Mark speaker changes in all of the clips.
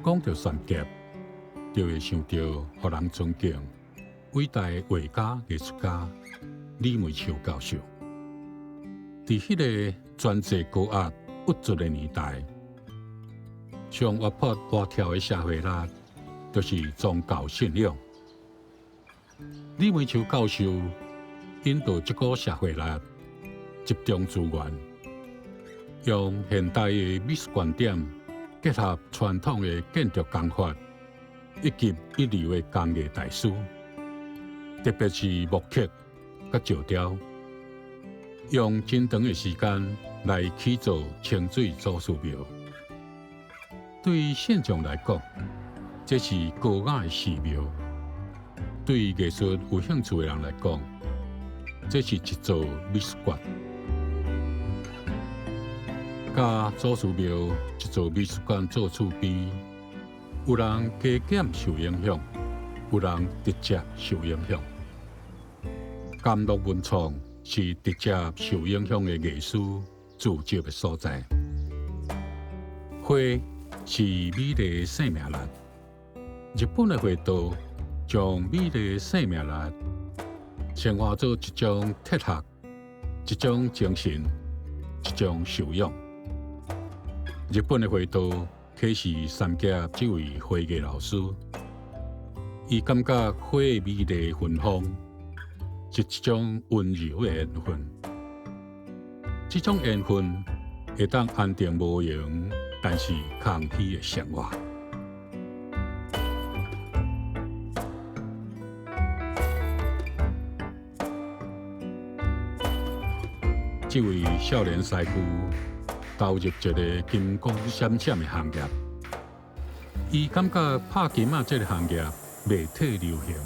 Speaker 1: 講著三峽，就會想著予人尊敬、偉大的畫家、藝術家李梅樹教授。佇彼个專制高壓鬱卒的年代，上活潑活跳的社會力，就是宗教信仰。李梅樹教授引導這股社會力，集中資源，用現代的美術觀點，結合傳統的建築工法，以及一流的工藝大師，特別是木刻佮石雕，用真長的時間來起造清水祖師廟。對信眾來講，這是高雅的寺廟；對藝術有興趣的人來講，這是一座美術館。佮祖師廟這座美術館做厝邊，有人加減受影響，有人直接受影響。甘樂文創是直接受影響的藝師聚集的所在。花是美麗的生命力。日本的華道將美麗的生命力升華做一種哲學、一種精神、一種修養。日本的華道啟示三峽這位花藝老師，伊感覺花的美麗芬芳是一種溫柔的緣分，這種緣分會當安定無閒，但是空虛的生活。這位少年師傅投入一个金光閃閃的行業，伊感覺拍金仔這个行業袂退流行，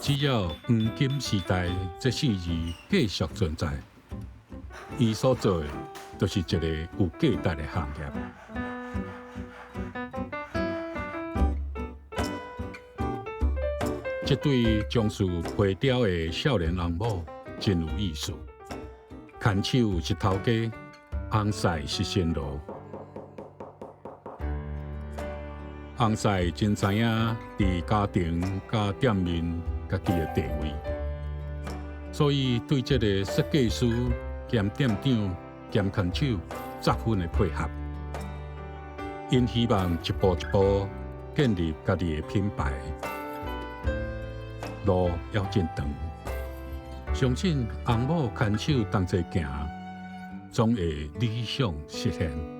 Speaker 1: 只要黃金時代這四字繼續存在，伊所做的就是一个有價值的行業。這對從事皮雕的少年翁某真有意思，牽手是頭家，翁婿是新郎。翁婿真知影佇家庭佮店面家己的地位，所以對這个設計師兼店長兼牽手十分的配合。𪜶希望一步一步建立家己的品牌，路猶真長，相信翁某牽手同齊行，總會理想實現。